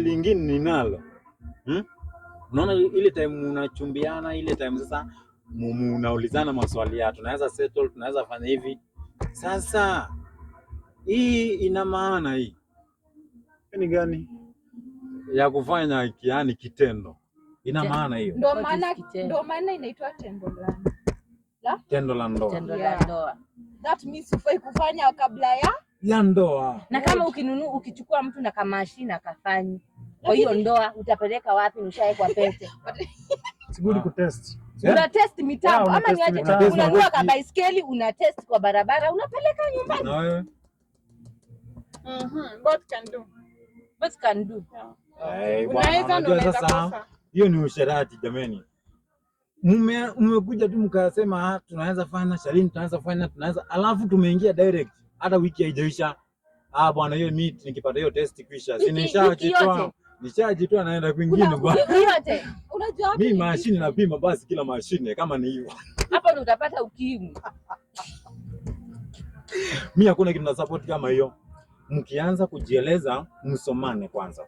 Lingine ninalo, Unaona ile time mnachumbiana, ile time sasa munaulizana maswali ya tunaweza settle, tunaweza fanya hivi. Sasa hii ina maana hii Ni gani? Ya kufanya yaani kitendo, ina maana hiyo? Ndo What is maana kitendo? Ndo maana inaitwa tendo la Tendo la ndoa. Tendo la ndoa. That means hufai kufanya kabla ya Ya ndoa. Na kama ukinunua, ukichukua mtu na kamashina kafanyi kwa hiyo ndoa, utapeleka wapi? Ushawekwa pete. It's good kutest. Una test mitambo Yeah, una ama ni test aje? mitambo. Unanunua kabaiskeli, una test kwa barabara, unapeleka nyumbani. Na wewe? Both can do. What can do? Eh, bwana, Unaweza na unajua unaweza sasa kosa. hiyo ni usherati jameni. Mmekuja tu mkasema, "Ah, tunaweza fanya shalini, tunaweza fanya, tunaweza," alafu tumeingia direct, hata wiki haijaisha. "Ah bwana, hiyo mi nikipata hiyo test kwisha, si Wiki nishajitoa, yote. nishajitoa, naenda kwingine bwana." Wiki yote. Unajua wapi Mi ni mashine napima basi kila mashine kama ni hivyo. Hapo ndo utapata ukimwi. Mi hakuna kitu na support kama hiyo. Mkianza kujieleza, msomane kwanza.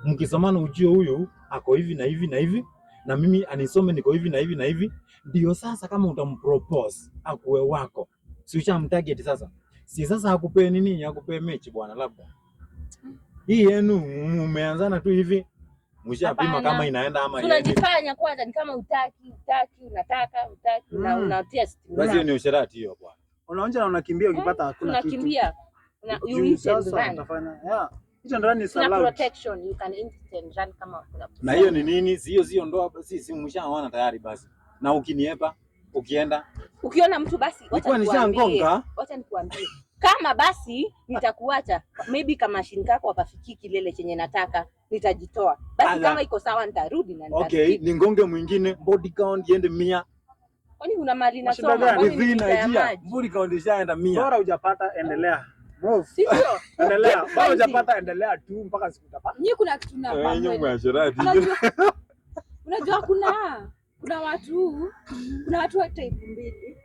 Mkisomana ujue huyu ako hivi na hivi na hivi, na mimi anisome niko hivi na hivi na hivi, ndio sasa kama utampropose akuwe wako, si ushamtarget sasa? Si sasa akupee nini, akupee mechi bwana, labda hii yenu mmeanzana tu hivi, mshapima Hapana. kama inaenda ama haiendi. Tunajifanya kwanza ni kama utaki, utaki, unataka, utaki, una, una test. Basi hiyo ni usherati hiyo bwana. Unaonja na unakimbia ukipata hakuna kitu. Unakimbia. Una, you Juu hit and sasa run. utafanya. Yeah. Hit and run is Kuna allowed. protection, you can hit and run kama kuna Na hiyo ni nini? Sio ndoa, si mshaoana tayari basi. Na ukiniepa, ukienda Ukiona mtu basi, wacha Nilikuwa nikuambie, nishangonga. Wacha nikuambie, kama basi nitakuacha, maybe kama kako wakafikii kilele chenye nataka, nitajitoa basi. Ala. Kama iko sawa nitarudi na Okay, nitastiki. ni ngonge mwingine, body count iende 100. Kwani kuna mali Mashida nasoma? gani? Kwani ni Within vita ya a year, maji? body count ishaenda 100. Bora hujapata, endelea. Move. Si ndio? Endelea. Bora Fighting. hujapata, endelea tu mpaka siku utapata. Nyi kuna kitu na Eh, nyumba ya sherati. Unajua kuna watu wa type mbili.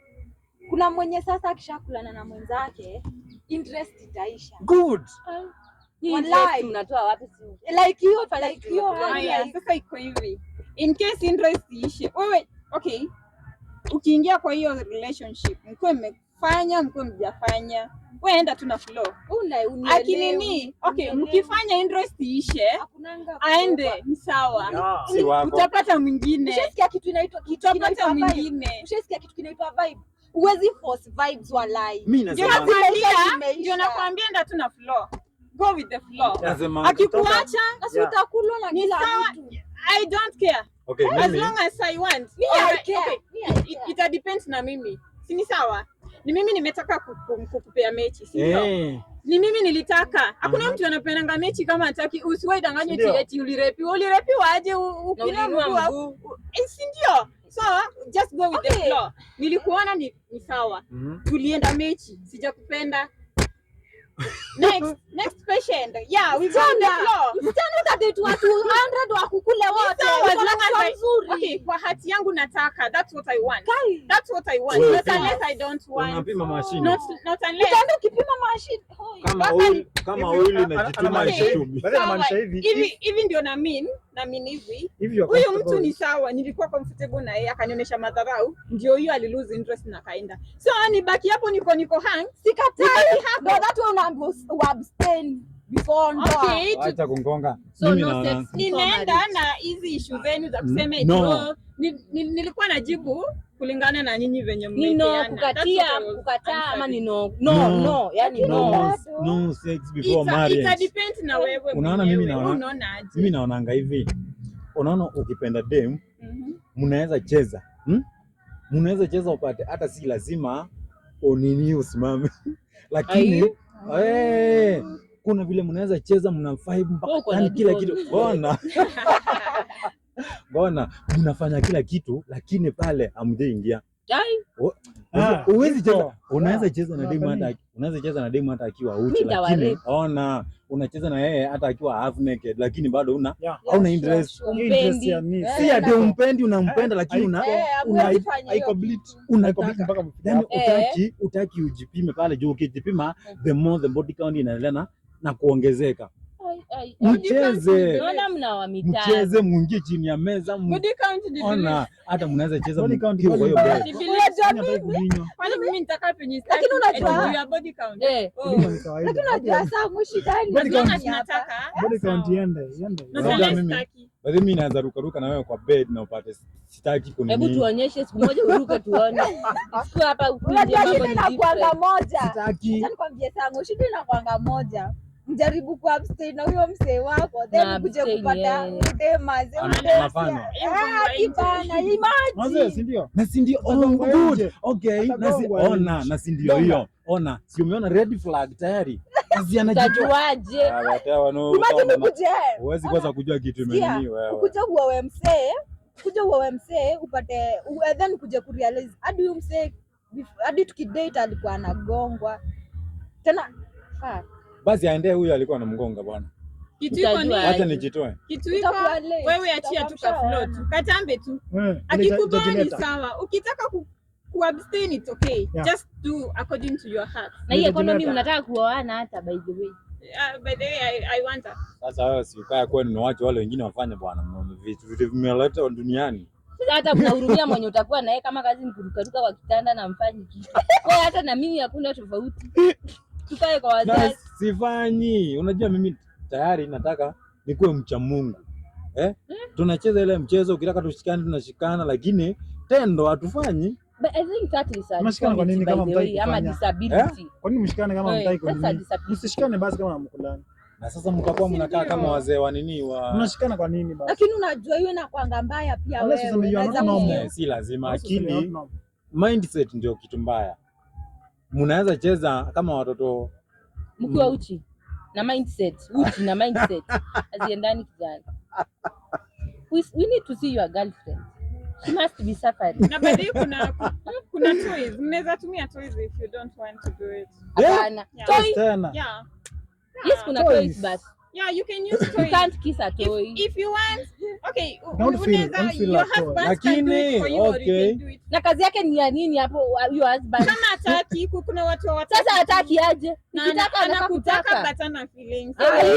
Kuna mwenye sasa akishakulana na mwenzake interest itaisha. Good. Hii Walai. interest mnatoa wapi? Like hiyo, like hiyo hali Haya, sasa iko hivi. In case interest iishe, wewe, okay, ukiingia kwa hiyo relationship, mkuwe mmefanya, mkuwe mjafanya, wewe enda tu na flow. Una unielewi. Akinini, okay, Unielewi. mkifanya interest iishe, Hakunanga aende, ni sawa. Yeah. Si wako. Utapata mwingine. Ushasikia kitu inaitwa kitu Utapata kinaitwa vibe? mwingine. Ushasikia kitu kinaitwa vibe? Huwezi force vibes, walai. Mimi Ndio nasema nakwambia, Imeisha. ndio nakwambia enda tu na flow. Go with the flow. Nasema Akikuacha, Na si Yeah. utakulwa na ni kila sawa. mtu. I don't care. Okay, As mimi long as I want. Me, I Alright, care. okay. Me, I care. Ita depend na mimi. Si ni sawa? Ni mimi nimetaka kukupea mechi, si ndio? Eh, Ni mimi nilitaka. Hakuna mtu anapendanga mechi kama hataki. Usiwahi danganywa Ndio. eti eti ulirepiwa. Ulirepiwa aje Na ukila uliinua mguu mguu. Eh, si ndio? So just go with the Okay. flow. Nilikuona ni sawa. Tulienda mechi, sijakupenda. Next, next patient. Yeah, we go with the flow. Msichana, utadate watu 100 wakukule wote. Sawa, as Uko na long as kichwa nzuri. Okay, kwa hati yangu nataka. That's what I want. Kai. That's what I want. Wewe Not pima. unless I don't want. Unapima mashine. Not unless. Utaenda ukipima mashine. Hoi. Kama Sasa oil, kama Hivi, oil inajituma anamaanisha hivi. haijitumi. Basi anamaanisha Sawa, hivi. hivi hivi ndio na mean hivi. If you are Huyu mtu comfortable ni sawa, nilikuwa comfortable na yeye, akanionyesha madharau, ndio hiyo ali lose interest na kaenda. So nibaki hapo niko hang. Sikatai. Nibaki hapo. No, that way unaambiwa uabstain before ndoa. Okay, Acha kungonga. So Mimi no naona sex before nimeenda marriage. na hizi issue zenu za kusema eti No. oh, nilikuwa najibu kulingana na nyinyi venye Ni no mmepeana. kukatia, That's what I was kukataa ama ni answering. no no No. no, yani no. No, no sex before Ita marriage. depend na wewe Unaona mimi mwenyewe. naona Wewe unaona aje? Mimi naonanga hivi. Unaona ukipenda dem, mnaweza cheza. Mnaweza cheza upate hata si lazima onini usimame. Lakini eh, kuna vile mnaweza cheza, mna vibe Wewe mpaka uko na yani kila kidogo. kitu. Bona. Bona mnafanya kila kitu lakini pale hamjaingia. Ai, Ah, Huwezi iko. cheza, unaweza cheza na demu Unafanya hata unaweza cheza na demu hata akiwa Mimi uchi, lakini nitawarep. ona unacheza na yeye hata akiwa half naked, lakini bado una Yeah. hauna interest. Hiyo interest ya nini? Si ati umpendi, unampenda lakini una Eh, una hamwezi fanya hiyo Haiko kitu. bleed. unataka Mpaka mfike yani hapo. utaki ujipime pale juu. Ukijipima, the more the body count inaendelea na kuongezeka. Ai, ai, ai. Mcheze. Naona mna wa mitaa. Mcheze, muingie chini ya meza, Body count ni ona hata mnaweza cheza Body count mkiwa kwa hiyo body bed. believe. Unajua Nani hataki mimi kudinywa? Kwani mimi nitakaa penye sitaki? Lakini unajua- Eti juu ya body count. Eh. Oh. Kudinywa ni kawaida. Lakini unajua saa shidani Body As long count. as nataka. Body count sawa. iende, iende. Na Unajua sasa mimi- sitaki. Basi mimi naanza rukaruka na wewe kwa bed na upate sitaki Hebu kunini. tuonyeshe siku moja uruke tuone. Siku hapa ukuje Unajua mambo shida ni inakuanga different. moja. Sitaki. Acha nikwambie sangu, shida inakuanga moja. Mjaribu ku abstain na huyo msee wako then Na ukuje abstain, kupata yeah. udema ze Anafanya. kibana Manze, imagine. si ndio? Na si ndio? Oh, Atagongwa good. nje. Okay, na si Atagongwa ona, nje. na si ndio hiyo. Ona, si umeona red flag tayari. Kasi anajitoa. Utajuaje? Ah, whatever, no, Imagine utaona. ukuje Huwezi kwanza kujua kitu Sikia, imenini wewe. ukuje uowe msee, kuja uowe msee upate then kuje kurealize hadi huyu msee hadi tukidate alikuwa anagongwa tena. Fuck. Basi aendee huyo alikuwa anamgonga bwana. Kitu iko ni Utajua. Wacha nijitoe. kitu iko Utakuwa late, wewe achia tu utakuwa ka flow mshaoana. tu. Katambe tu. Eh, Akikubali itajileta. sawa. Ukitaka ku abstain it's okay. Yeah. Just do according to your heart. Na hii economy Itajileta. mnataka kuoana hata by the way. By the way, I want her. Sasa wewe si ukae kwenu na wache wale wengine wafanye bwana. Vitu vimeleta duniani. Sasa hata mnahurumia mwenye utakuwa naye kama kazi ni kurukaruka kwa kitanda na mfanyi kitu. Kwa hiyo hata na mimi hakuna tofauti. Tukae kwa Na wazazi. sifanyi. Unajua mimi tayari nataka nikuwe mcha Mungu. Eh? Tunacheza ile mchezo, ukitaka tushikane tunashikana, lakini tendo hatufanyi. But I think that is a Mnashikana kwa nini deformity by kama the hamtaki way, ama kufanya? disability. Kwa nini mshikane kama Eh, hamtaki that's a kunini? disability. Msishikane basi kama hamkulani. Na sasa mtakuwa mnakaa Ndio. kama wazee wa nini wa Mnashikana kwa nini basi? Lakini unajua hiyo inakuanga mbaya pia Unless wewe. useme you are not Unaweza normal. Eh, si lazima Unless useme you are akili not normal. mindset ndio kitu mbaya. Mnaweza cheza kama watoto Mkiwa uchi na mindset, uchi na mindset haziendani kijana. We need to see your girlfriend. She must be suffering. Na by the way kuna toys. Mnaweza tumia toys if you don't want to do it. Hapana. Yeah. Toy. Tena. Yeah. Yes, kuna Toys. toys but Yeah, you can use you toys. can't kiss a toy. If you want, okay, Don't feel- unaweza don't feel your like toy. husband can do it for you or you okay. can do it. Na kazi yake ni ya nini hapo your husband? Kama hataki, kuna watu hawataki. Sasa hataki aje? Na Ukitaka anataka anakutaka kutaka. but ana feelings. Ai,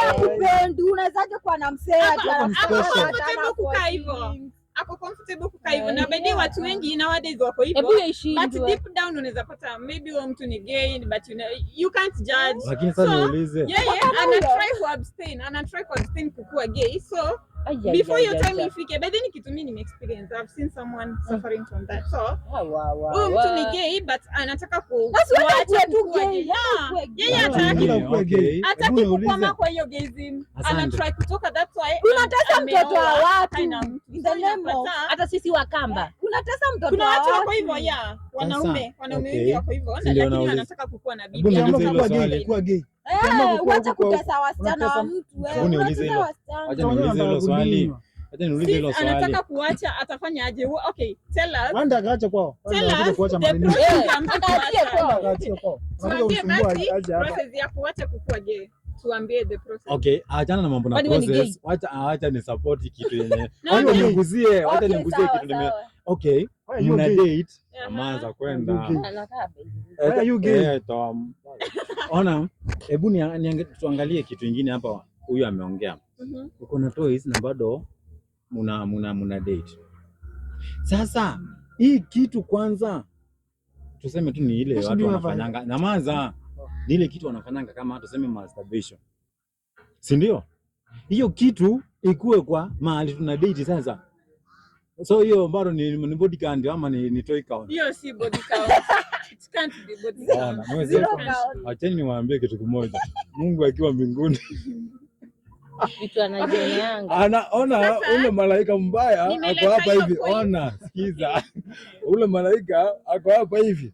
hakupendi. Unawezaje kuwa na msee ati Ako- anakutaka ako hata comfortable ana kukaa hivyo. feelings? Ako comfortable kukaa hivyo. Na by the way, watu wengi nowadays wako Hebu hivyo. hiyo But ishindwe. deep down unaweza pata maybe huyo mtu ni gay but you know, you can't judge. Lakini sasa So, niulize, Yeye ana try ku abstain, ana try ku abstain kukua gay. So Ai, ai, before ai, your ai, time ai. ifike, by then kitu mimi nime experience. I've seen someone suffering from that. So Wa, wa, wa, huyu mtu ni wa. gay but anataka ku Basi wewe kuacha ukuwe tu kukua gay, gay. Yeah. ukuwe gay. Yeye hataki Ila ukuwe gay. Okay. hataki Hebu niulize. kukwama kwa hiyo gayism. Asante. Ana try kutoka, that's why Unatesa mtoto wa ameoa, watu. haina mtu. In the So name of- inapata- Hata sisi Wakamba. Unatesa mtoto kuna wa watu wako watu. hivyo ya wanaume wanaume okay. wengi wako hivyo na Si ndio lakini nauliza. wanataka kukuwa na Hebu bibi. niulize Ukiamua hilo kuwa gay, swali. kuwa gay. Eh, Ukiamua uache kutesa wasichana wa unatesa- mtu wewe. Hebu niulize Unatesa hilo. wasichana. Wacha niulize hilo swali. Wacha niulize hilo Since swali. anataka kuacha atafanya aje? Okay, tell us. Wanda akaacha kwao. Tell Wanda anakuja us kuacha the maneno. process ya mtu Akaachie kuacha. kwao. Akaachie kwao. Anakuja Tuambie kumsumbua basi aje hapa. process ya kuacha kukua gay. Tuambie the process. Okay, achana na mambo na Kwani wewe ni process. Wacha ni support kitu yenye. No, Wacha no. niguzie, wacha Okay, niguzie sawa, kitu nime. sawa. Okay, Why are you mna gay? date, Aha. amaza kwenda. You gay? Anakaa by the way. Why are you gay? Eh, Tom. Ona, hebu tuangalie kitu ingine hapa huyu ameongea. Uko na toys na bado muna date. Sasa hii kitu kwanza tuseme tu ni ile Yes, watu ndio wanafanyanga. Nyamaza. Ni ile kitu wanafanyanga kama tuseme masturbation. Si ndio? Hiyo kitu ikuwe kwa mahali tuna date sasa. So hiyo bado ni body count ama ni toy count? Hiyo si body count. It can't be body count. Ona, mwezi Zero wako. count. Acheni niwaambie kitu kimoja. Mungu akiwa mbinguni Vitu anajioneanga. anaona Sasa, ule malaika mbaya ako nimeleta hapa hiyo hivi. point. Ona, sikiza, ule malaika ako hapa hivi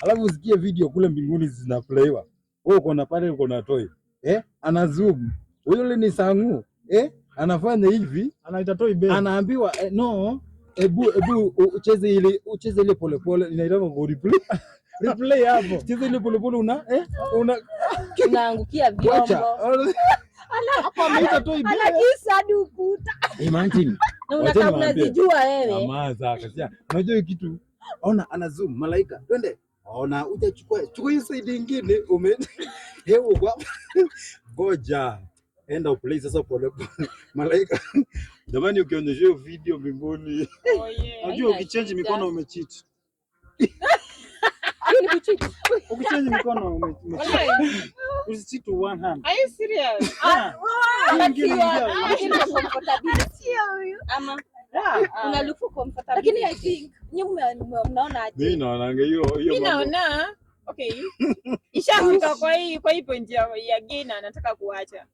alafu usikie video kule mbinguni zinaplayiwa, wewe uko na pale, uko na toy ana zoom yule ni sangu anafanya hivi, Anaita toy babe. anaambiwa no, ebu ucheze ile polepole, inaitwa ku replay Replay hapo. cheza ile polepole, una una Unaangukia wacha vyombo. Hapo ameita toy babe. Anakisa hadi ukuta. Imagine Na Wacha unakaa niwaambie. unazijua wewe. Nyamaza, kasia. Unajua hiyo kitu? Ona ana zoom malaika. Twende. Ona ujachukua chukua hiyo side ingine ume hebu kwa ngoja enda uplay sasa pole pole. Malaika jamani, ukionyesha hiyo video mbinguni. Oh, yeah. Unajua ukichange mikono umecheat. Hiyo ni kucheat. Ukichange mikono umecheat. Wallahi, Usicheat to one hand. are you serious? Yeah. Hii But ingine you are- ingia. lakini una comfortability. Ama Yeah. una look for comfortability. Lakini I think nyinyi mnaona aje? Mimi naonanga hiyo hiyo Mi mambo. naona okay, ishafika kwa hii point ya gay na anataka kuacha.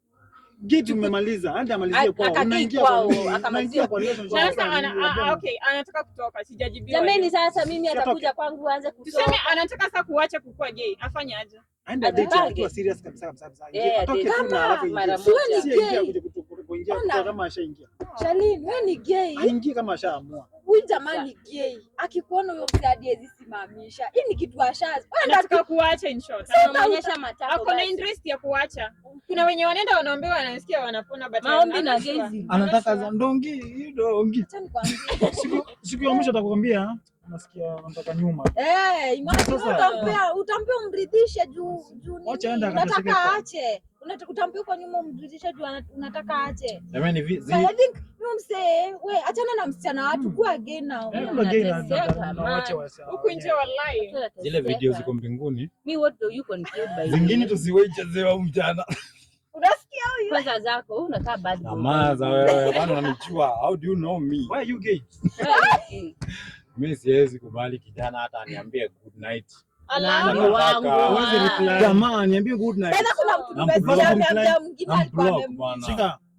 Gate umemaliza, hadi amalizie kwao. Akagei Unaingia kwao, kwa akamalizia. unaingia kwa relationship. Sasa okay, anataka kutoka, sijajibiwa. Jameni, hiyo. sasa mimi Siatoke. atakuja kwangu aanze kutoka. Tuseme anataka sasa kuacha kukua gay, afanye aje? Aende date Ajipange. akiwa serious kabisa kabisa kabisa. Yeah, Atoke date. tu na alafu ingie. Mara Si wewe moja. ni Si aingie gay. akuje kuingia Ona. kutoka kama ashaingia. Shalini, wewe ni gay. Aingie kama ashaamua. Huyu jamaa ni gay. Akikuona huyo mzee hadi hawezi simamisha. Hii ni kitu ashazi. Wewe ndio Anataka kuacha in short. Anaonyesha matako Ako na basi. interest ya kuacha. Kuna wenye wanaenda wanaombewa, wanasikia wanapona, but Maombi I'm na not sure. gezi. Anataka za ndongi, ndongi. acha nikwambie. Siku ya mwisho atakwambia nasikia nataka nyuma. Eh, imagine Sasa- utampea umridhishe juu juu nini? Wacha aende akateseke Unataka kwa- aache. Utampea kwa nyuma umridhishe juu unataka aache. Jamani But I think huyo msee, we achana na msichana watu kuwa gay now. Eh, kuna gay Unateseka, na wache man. Huku nje wallahi. zile video ziko mbinguni, Mi what do you conclude by zingine tusiwaichezewa mchana. Unasikia huyu? Kwanza zako wewe unakaa bad boy. Nyamaza wewe, bwana unanichua. How do you know me? Why are you gay? Wewe, Mimi siwezi kubali kijana hata aniambie good night. Ala. Ni wangu. Huwezi reply. Jamaa niambie good night. Tena kuna mtu Na nimesikia mblock. ameambia mwingine alikuwa Namblock amem- bwana.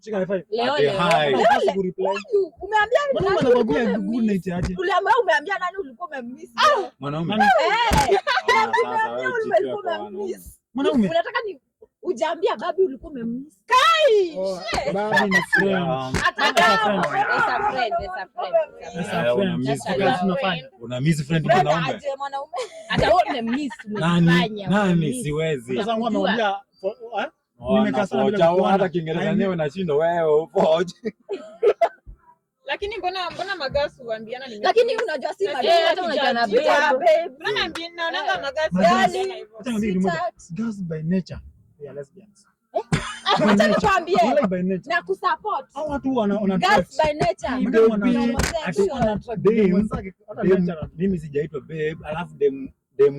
Shika high five. Leo Ati leo. hi. Unapaswa kureply. Huyu, umeambia Mbona nani anakwambia ulikuwa good umemiss? night aje? Uliambia umeambia nani ulikuwa umemiss? Mwanaume. Nani? Eh, Ah, sasa wewe ulikuwa jichue kwa wanaume. umemiss. Mwanaume. Unataka ni ujaambia babi ulikuwa umemiss. Oh, babi ni friend. Yeah. Hata That's a kama friend. It's a friend, it's a friend, it's a That's friend. a Eh, una friend. miss That's a friend. love. Tunafanya. Una miss friend Friend mwanaume. aje mwanaume. Hata wewe umemiss, Nani? umefanya, Nani? umemiss. Siwezi. Sasa wangu amemwambia Nimekaa sana bila Wanapocha, kukuona. hata Kiingereza yenyewe nashinda wewe upoje. Lakini mbona magasu huambiana nime Lakini unajua si Na mademu. sio hata unajua na Sweetheart, babe. babe. Mbona naonanga magasu Magasu. huambiana hivyo. Acha niambie kitu moja. Sweetheart. Girls by nature they are lesbians. Acha nikwambie Wala by nature. na kusupport. Hao watu wana Girls attract. by nature. Mademu wana Baby. Homosexual. wana attract Dem. mwenzake hata Dem, natural. mimi sijaitwa babe, alafu dem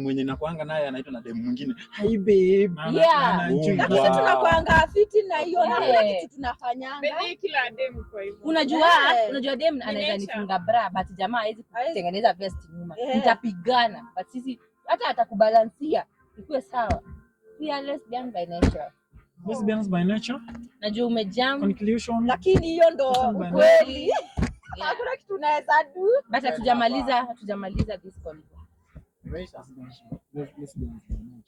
mwenye nakuanga naye anaitwa na dem mwingine. Hi babe. Yeah. Na enjoy. Lakini Wow. tunakuanga fiti na hiyo na hakuna Yeah. kitu tunafanyanga. Baby, kila dem kwa hivyo. Unajua, Yeah. unajua dem anaweza nature. nifunga bra but jamaa hawezi kutengeneza vest nyuma. Yeah. Mtapigana but sisi hata atakubalansia ikuwe sawa. We are lesbian by nature. Lesbians by nature. Najua umejam. Conclusion. Lakini hiyo ndo By ukweli. Yeah. Hakuna kitu unaweza do. But hatujamaliza this convo. Lesbians by nature.